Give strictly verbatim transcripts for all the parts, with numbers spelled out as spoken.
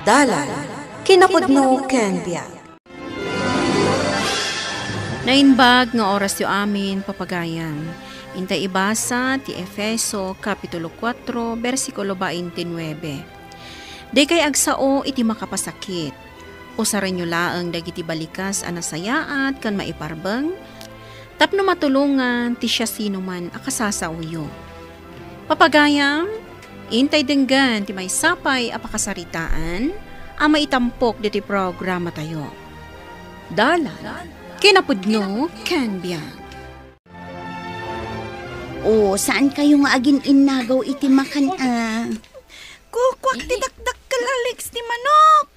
Dalan, kinapudno ken biag. Naimbag nga orasyo amin, papagayam. Intay ibasa ti Efeso, Kapitulo kuatro, bersikulo twenty-nine. Dikay agsao iti makapasakit. Usarenyo laeng dagiti balikas a nasayaat ken maiparbeng, tapno matulongan ti siasinoman a kasasaoyo. Papagayam, intay denggen ti maysa pay a pakasaritaan a maitampok ditoy programatayo. Dalan, kinapudno ken biag. O, saan kayo nga agin-innagaw iti makan a? Kukuak ti dakdakkel a legs ti manok.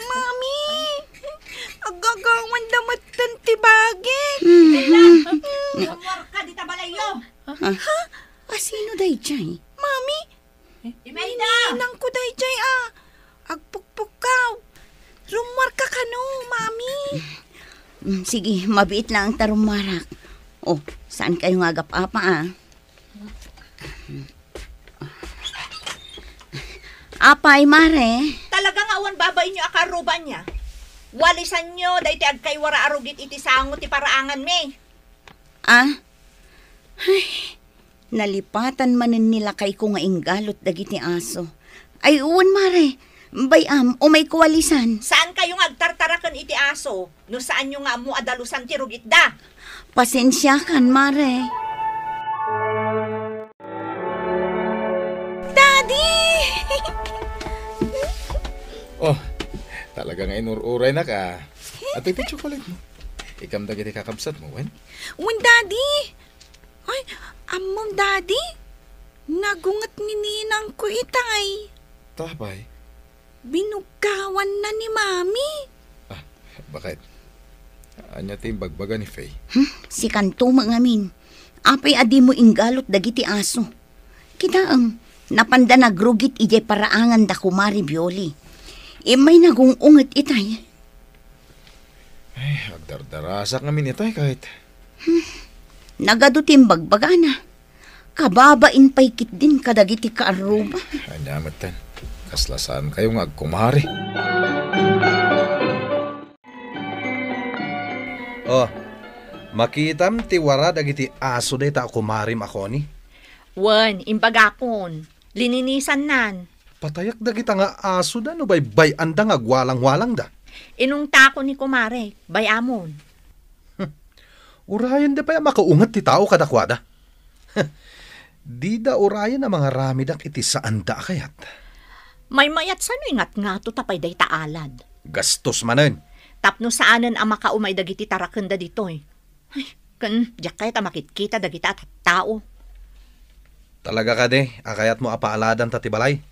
Mami, agagawanda metten ti bagik. Mhm. Rummuarka dita balayyo. Ha? Asino daydiay? Mami, Imelda! Ninangko daydiay a. Agpukpukkaw. Rummuarka kano, Mami. Mm, sige, mabiit laeng ta rummuarak. O, saan kayo nga agap-apa a? Apay, Mare? Talaga nga awan babainyo a kaarrubaanna. Walisanyo daytoy agkaywara a rugit iti sango ti paraanganmi. Ah? Ay, nalipatan manen ni lakayko nga inggalut dagiti aso. Ay, wen, Mare. Bay-am, umayko walisan. Saan kayo nga agtartaraken iti aso no saanyo nga ammo a dalusan ti rugitda? Pasensiakan, Mare. Daddy! Oh, talaga nga inur-uraynaka. Atoy ti chocolate mo. Ikam dagiti kakabsat mo, wen? Wen, Daddy! Ay, ammom, Daddy? Nagunget ni ninangko itay. Tapay? Binugkawanna ni Mami. Ah, bakit? Ania ti imbagbaga ni Faye? Hmm, sikanto met ngamin. Apay a dimo inggalut dagiti aso? Kitaem, napanda nagrugit idiay paraangan da Kumare Violi. Immay nagung-unget itay. Ay, agdardarasak ngamin itay, kahit. Hmm. Nagadu ti imbagbagana. Kababain pay ketdin kadagiti kaarruba. Ania metten. Kasla saan kayo nga agkumare. Oh, makitam ti wara dagiti aso dayta a kumarem a Connie? Wen, imbagakon. Lininisannan. Patayak dagita nga asoda no baybay-anda nga agwalang-walangda. Inungtako ni kumare, bay-amon. Urayenda pay a makaunget ti tao kadakuada. Dida urayen a mangaramidak iti saanda a kayat. Maymayat sano ingatngato ta pay dayta alad. Gastos manen. Tapno saanen a makaumay dagiti tarakenda ditoy. Ay, ken diak kayat a makitkita dagita a tattao. Talaga kadi a kayatmo a paaladanta ti balay?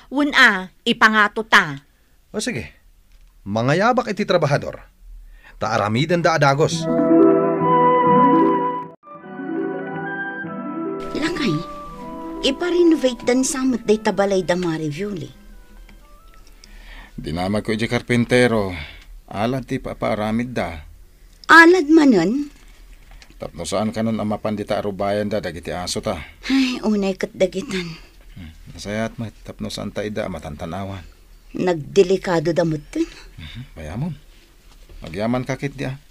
Wen a, ipangato ta. O sige, mangayabak iti trabahador, ta aramidenda a dagus. Lakay, ipa-renovatedan sa met dayta balay da Mare Violi. Dinamagko idiay karpintero, alad ti ipapaaramidda. Alad manen? Tapno saan kanon a mapan dita a rubayanda dagiti asota. Ay, unay ket dagitan. Hmm, nasayaat met, tapno saanta ida a matantan-awan. Nagdelikadoda metten. Mhm, bay-amon. Agyamanka ketdi a.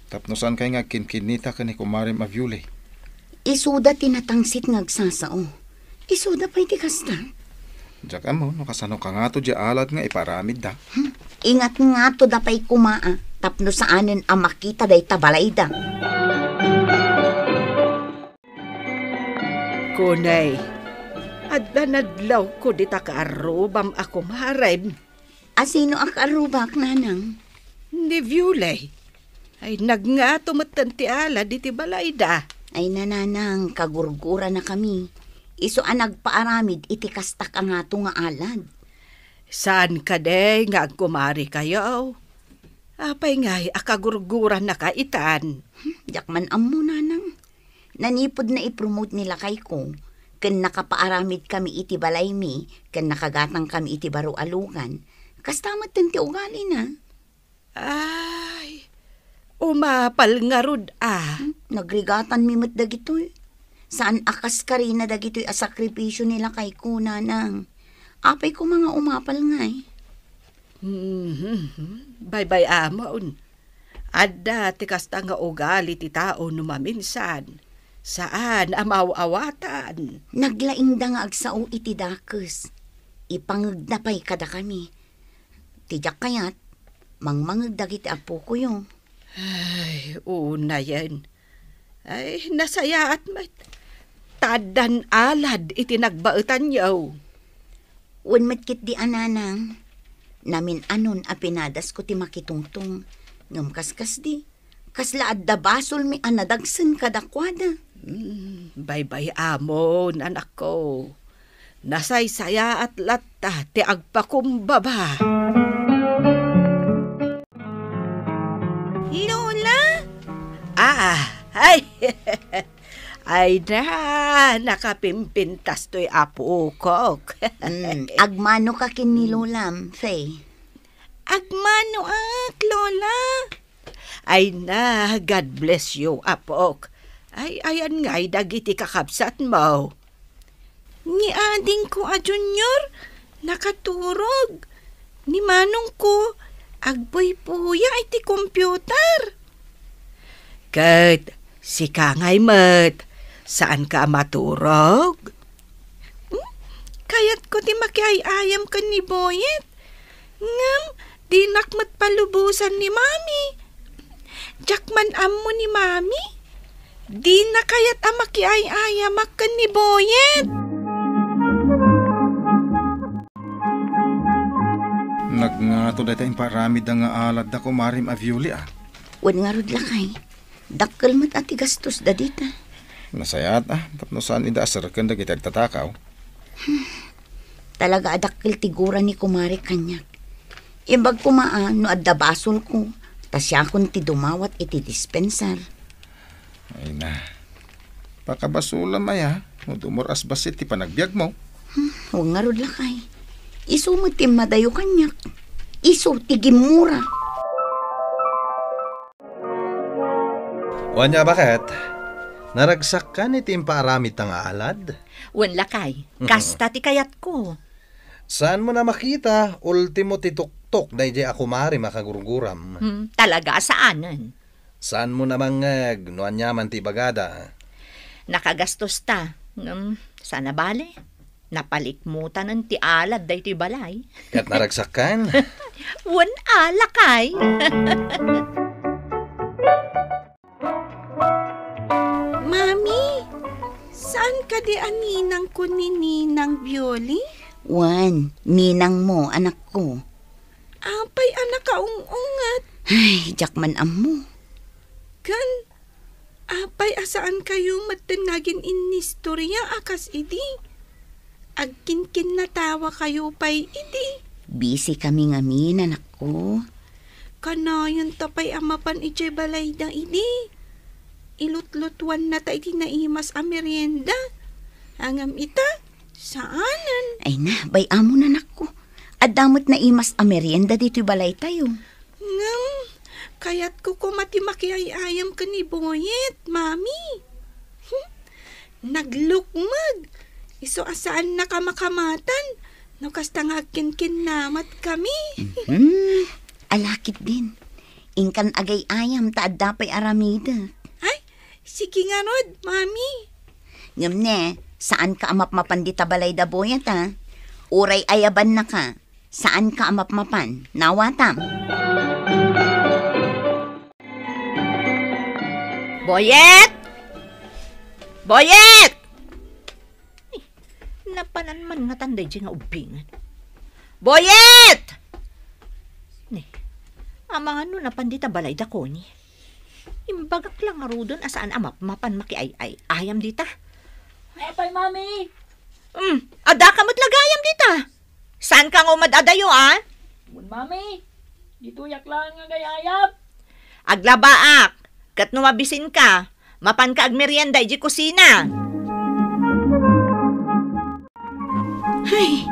Tapno saan kay nga agkinkinnita ken ni kumarem a Viole. Isuda ti natangsit nga agsasao. Isuda pay ti kasta. Diak ammo no kasano kangato diay alad nga ipaaramidda. Hmm. Ingatngato da pay koma a, tapno saanen a makita dayta balayda. Kunay, adda nadlawko dita kaarrubam a kumarem. Asino a kaarrubak, nanang? Ni Violay. Ay, nagngato metten ti alad iti balayda. Ay, nanang, kagurguranakami. Isu a nagpaaramid iti kastak a ngato nga alad. Saan kadi nga agkumarekayo? Apay ngay a kagurgurannaka itan? Hmm, diak man ammo, nanang. Nanipud naipromote ni lakayko, ken nakapaaramidkami iti balaymi, ken nakagatangkami iti baro a lugan. Kasta metten ti ugalina. Ay, umapal ngarud a. Hmm, nagrigatanmi met dagitoy. Saan a kas karina dagitoy a sakripisio ni lakayko, nanang. Apay koma nga umapal ngay? Mhm. Baybay-amon. Adda ti kasta nga ugali ti tao no maminsan. Saan a maaw-awatan. Naglaingda nga agsao iti dakes. Ipangegna pay kadakami. Ti diak kayat, mangmangeg dagiti apokoyo. Ay, unayen. Ay, nasayaat met. Ta addan alad iti nagbaetanyo. Wen met ketdi a nanang, namin-anon a pinadasko ti makitungtong, ngem kaskasdi, kasla adda basolmi a nadagsen kadakuada. Hmm, baybay-amon, anakko. Nasaysayaat latta ti agpakumbaba. Lola? Ah, ay. Ay na, nakapimpintas toy apokok. Mm, agmano ka ken ni Lolam, Faye. Agmano ak, Lola. Ay na, God bless you, apok. Ay, ayan ngay dagiti kakabsatmo. Ni adingko a Junior, nakaturog. Ni manongko, agpuypuya iti computer. Ket sika ngay met, saanka a maturog? Hmm? Kayatko ti makiay-ayam ken ni Boyet. Ngem, dinak met palubosan ni Mami. Diak man ammo ni Mami. Dina kayat a makiay-ayamak ken ni Boyet. Nagngato dayta imparamidda nga aladda, kumarim a Violi, a. Wen ngarud, lakay. Dakkel met a ti gastos da dita. Nasayaat, a, tapno saan ida a serken dagiti agtatakaw. Talaga a dakkel ti gura ni kumare kaniak. Imbag koma a no adda basolko, ta siakon ti dumawat iti dispensar. Ay na. Pakabasolam aya, no dumor-as bassit ti panagbiagmo. Hmm, wen ngarud, lakay. Isu met ti madayo kaniak. Isu ti gimmura. Wen aya, baket? Naragsakkan iti impaaramidta nga alad? Wen, lakay, mhm, kasta ti kayatko. Saanmo a makita, ultimo ti tuktok daydiay a kumarim a kagurguram. Hmm, talaga a saanen. Saanmo a mangngeg no aniaman ti ibagada. Nakagastosta, ngem saan a bale. Napalikmotanen ti alad daytoy balay. Ket naragsakkan? Wen a, lakay. Mami, saan kadi a ninangko ni Ninang Violi? Wen, ninangmo, anakko. Apay a nakaung-unget? Ay, diak man ammo. Ken, apay a saankayo metten nga agin-innistorya a kas idi? Agkinkinnatawakayo pay idi? Busy kami ngamin, anakko. Kanayonta pay a mapan idiay balayda idi? Ilutlutuannata iti naimas a merienda. Ngem ita, saanen. Ay na, bay-amon, anakko. Adda met naimas a merienda ditoy balaytayo. Ngem, kayatko koma ti makiay-ayam ken ni Boyet, Mami. Hmm? Naglukmeg. Isu a saannak a makamatan no kasta nga agkinkinnamat kami. Mhm. Ala ketdin. Inkan agay-ayam ta adda pay aramidek. Ay, sige ngarud, Mami. Ngem ne, saanka a mapmapan dita balay da Boyet, a. Uray ayabannaka, saanka a mapmapan. Nawatam. Boyet! Boyet! Ay, napanan man ngatan daydiay nga ubbingan. Boyet! Ni, amangan no napan dita balay da Connie. Imbagak la ngaruden a saan a mapmapan makiay-ay-ayam dita. Apay, Mami? Hmm, adda ka met la gayam dita. Saanka nga umad-adayo, a? Wen, Mami. Ditoyak laeng nga agay-ayam. Aglabaak, ket no mabisinka, mapanka agmerienda idiay kusina. Ay,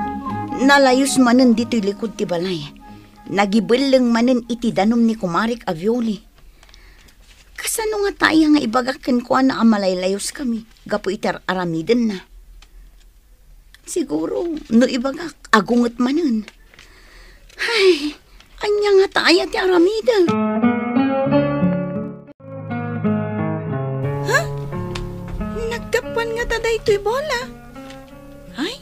nalayos manen ditoy likud ti balay. Nagibelleng manen iti danum ni kumarek a Violi. Kasano ngata aya nga ibagak kenkuana a malaylayoskami gapu iti ar-aramidenna? Siguro, no ibagak, agunget manen. Ay, ania ngata aya ti aramidek? Ha? Naggapuan ngata daytoy bola? Ay,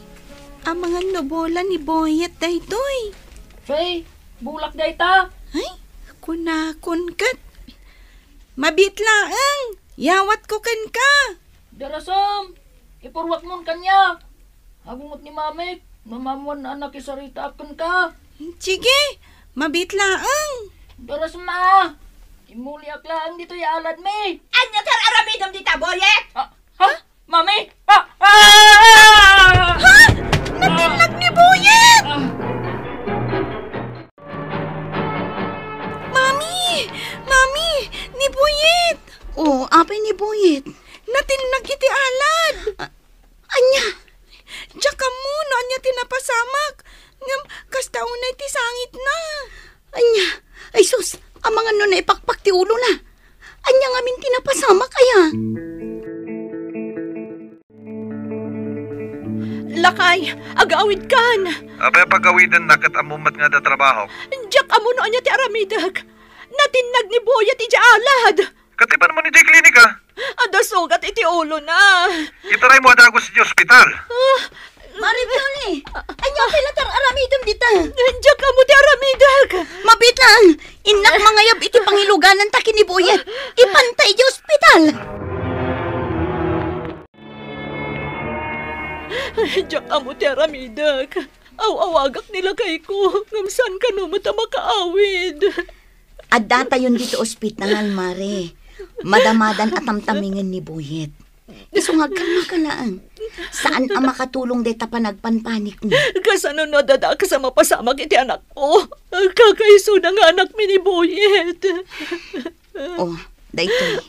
amangan no bola ni Boyet daytoy. Faye, bolak dayta. Ay, kunakon ket. Mabiit laeng, yawatko kenka. Darasem, ipurruakmon kaniak. Agungot ni Mamik, no maammoanna a nakisaritaak kenka. Sige, mabiit laeng. Darasem a, immuliak laeng ditoy aladmi. Ania ti ar-aramidem dita, Boyet? Ah, ha? Mami? Ah! Ah! Ha? Natinlag ni Boyet! Ah! Mami! Mami! Ni Boyet! Oh, apay ni Boyet? Natinlag iti alad! Ah, ania? Diak ammo no ania ti napasamak. Ngem kasta unay ti sangitna. Ania? Ay sus, amangan no naipakpak ti ulona. Ania ngamin ti napasamak aya? Lakay, agawidkan. Apay a pagawidennak ket ammom met nga adda trabahok? Diak ammo no ania ti aramidek. Natinlag ni Boyet idiay alad. Ket ipanmo idiay klinika? Adda sugat iti ulona. Itaraymo a dagus idiay ospital. Ah. Mare Violi, ania pay la ti ar-aramidem dita? Diak ammo ti aramidek. Mabiit laeng, innak mangayab iti pangilugananta ken ni Boyet. Ipanta idiay ospital. Diak ammo ti aramidek. Aw-awagak ni lakayko, ngem saan kano met a makaawid. Addatayon ditoy ospital, Mare. Madamadan a tamtamingen ni Boyet. Isu nga agkalmaka laeng. Saan a makatulong dayta panagpanpanikmo. Kasano no adda dakes a mapasamak iti anakko? Kakaisuna nga anakmi ni Boyet. Oh, daytoy.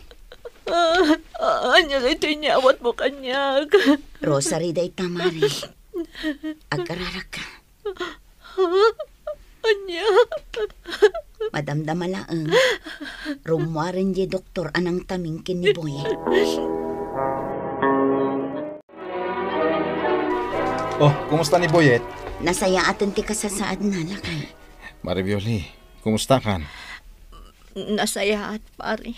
Ah, ah, ania daytoy inyawatmo kaniak? Rosary dayta, Mare. Agkararagka. Ha? Ania? Madamdama laeng. Rummuaren diay doktor a nangtaming ken ni Boyet. Oh, kumusta ni Boyet? Nasayaaten ti kasasaadna, lakay. Mare Violi, kumustakan? Nasayaat, pare.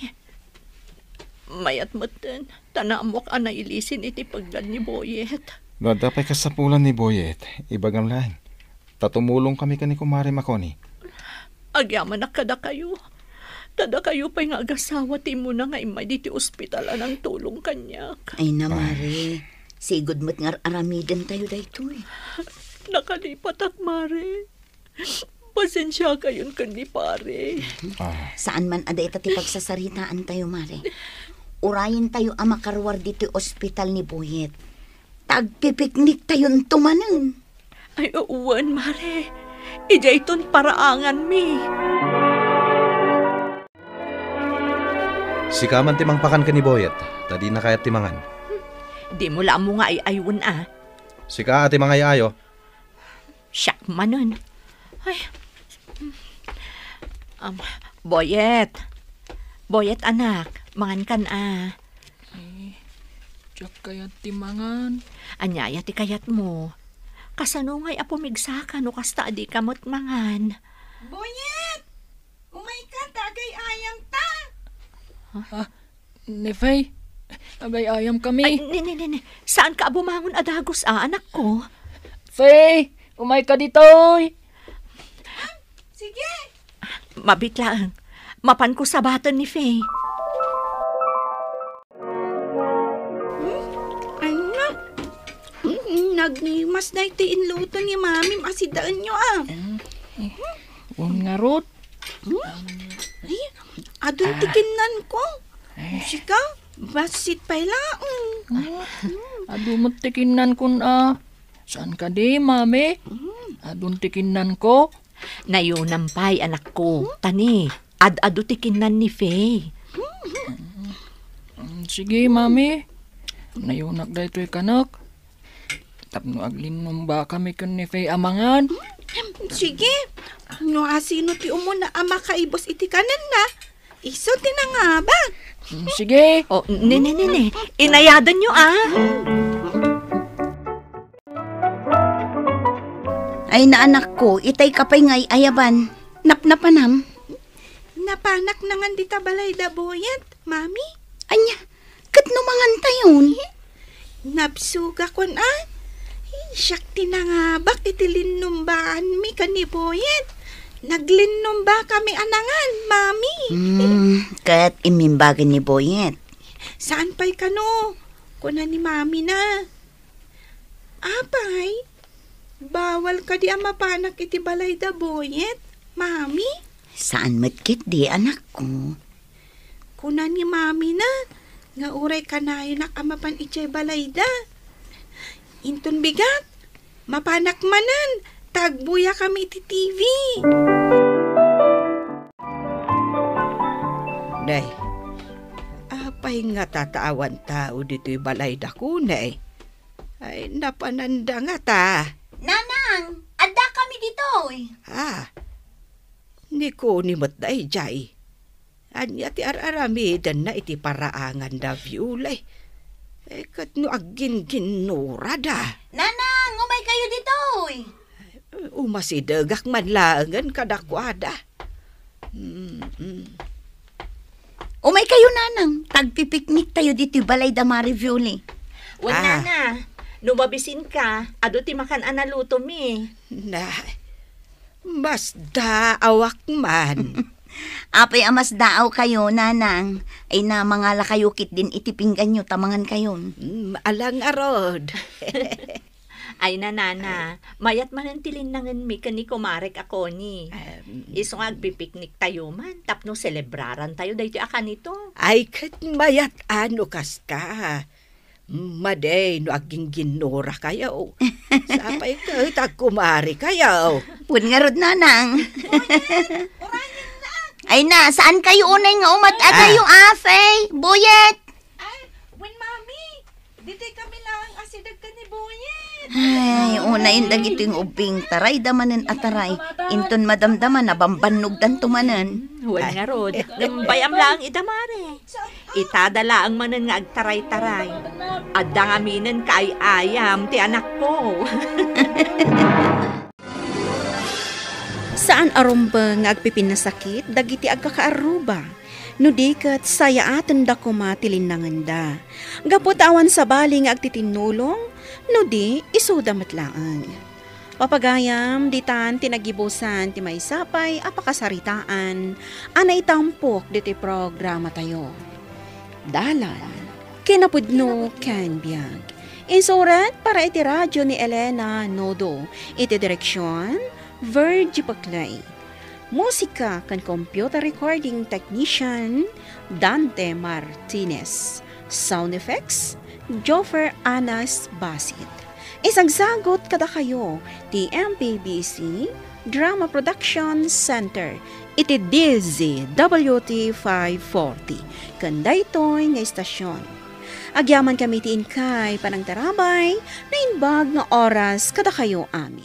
Mayat metten, ta naammoak a nailisin iti pegdad ni Boyet. No adda pay kasapulan ni Boyet, ibagam laeng. Ta tumulongkami ken ni Kumare Makoni. Agyamanak kadakayo. Ta dakayo pay nga agasawa ti immuna nga immay ditoy ospital a nangtulong kaniak. Ay na, Mare. Sigud met nga ar-aramidentayo daytoy. Nakalipatak, Mare. Pasensiakayon ken ni pare. Ah. Saan man a dayta ti pagsasaritaantayo, Mare. Urayentayo a makaruar ditoy ospital ni Boyet. Ta agpipikniktayonto manen. Ay, wen, Mare. Idiayton paraanganmi. Sika man ti mangpakan ken ni Boyet, ta dina kayat ti mangan. Dimo la ammo nga ay-aywen a. Sika a ti mangay-ayo. Siak manen. Ay. Am, Boyet. Boyet, anak, mangankan a. Ay, diak kayat ti mangan. Ania aya ti kayatmo? Kasano ngay a pumigsaka no kasta a dika met mangan? Boyet! Umayka ta agay-ayamta. Ah, ni Faye, agay-ayamkami. Ay, ni, ni, ni, ni. Saanka a bumangon a dagus a, anakko? Faye, umayka ditoy. Ah, sige. Mabiit laeng. Mapanko sabaten ni Faye. Hmm? Ania? Hmm, nagrimas daytoy inluto ni Mamim a sidaenyo a. Hmm? Wen ngarud. Hmm? Ay, adun ti kinnanko. Sika, bassit pay laeng. Hmm? Adu met ti kinnankon a. Saan kadi, Mami? Hmm. Adun ti kinnanko. Nayunam pay, anakko. Hmm? Ta ni, ad-adu ti kinnan ni Faye. Hmm, sige, Mami. Nayunak daytoy kanak. Tapno aglinumbakami ken ni Faye a mangan. Hmm, sige. No asino ti umuna a makaibus iti kanenna, isu ti nangabak. Hmm, sige. O, ni, ni, ni, ni. Inayadanyo, a. Ay, naanakko, itay ka pay nga ay-ayaban. Napnapanam? Napanak na ngan dita balay da Boyet, Mami. Anya, ket no mangantayon? Nabsugakon, a. Siak ti nangabak iti linnumbaanmi ken ni Boyet. Naglinnumba kami a nangan, Mami. Hmm, ket immimbagen ni Boyet? Saan pay kano? Kuna ni Mami na. Apay, bawal kadi a mapanak iti balay da Boyet, Mami? Saan met ketdi, anakko. Kuna ni Mami na, nga uray kanayonak a mapan idiay balay da. Inton bigat, mapanak manen, ta agbuya kami iti T V. Nay, apay nga tata awan tao ditoy balay da, kunay? Ay, napananda ngata. Nanang, adda kami ditoy. Ah, ni Connie met daydiay. Ania ti ar-aramidenna iti paraangan da Viole? Eh, ket no aggingginnurada. Nanang, umay kayo ditoy. Umasidegak man laengen kadakuada. Mm, mm. Umay kayo, Nanang. Tagpipiknik tayo ditoy balay da Mari Viole. Wen, Ah. Nana, no mabisin ka, adu ti makan a naluto mi. Na, mas daawak man. Apay a mas daaw kayo, Nanang. Ay na, mangala kayo kitdin iti pingganyo, ta mangan kayon. Mm, ala ngarud. Ay, Nanana, mayat manen ti linnangenmi ken ni kumarek a Connie. Em. Isu nga agpipiknik tayo man, tapno selebraran tayo daytoy a kanito. Ay, ket mayat a no kaska. Madi no aggingginnura kayo. Sapay ket agkumari kayo. Wen ngarud, Nanang. Ay na, saan kayo unay nga umat-, Ah. Kayo, Afay? Boyet? Ay, wen, Mami. Ditoy kami lang asideg ken ni Boyet. Ay, unayen dagitoy nga ubbing, taray da manen a taray. Inton madamdama, nabambannogdanto manen. Wen ngarud, ngem bay-am laeng ida, Mare. Itada laeng manen nga agtaray-taray. Adda ngaminen kaay-ayam ti anakko. Saan a rumbeng nga agpipinnasakit dagiti agkakaarruba, no di ket sayaatenda koma ti linnangenda. Gapu ta awan sabali nga agtitinnulong, no di, isuda met laeng. Papagayam, ditan ti nagibusan ti maysa pay a pakasaritaan a naitampok ditoy programatayo. Dalan, kinapudno ken biag. Insurat para iti radyo ni Elena Nodo. Iti direksyon, Virgie Paclay. Musika ken computer recording technician, Dante Martinez. Sound effects, Joffer Anas Basit. Isagsagut kadakayo ti M P B C Drama Production Center iti D Z W T five forty ken daytoy nga istasyon. Agyaman kami ti inkay panangtarabay, naimbag nga oras kadakayo amin.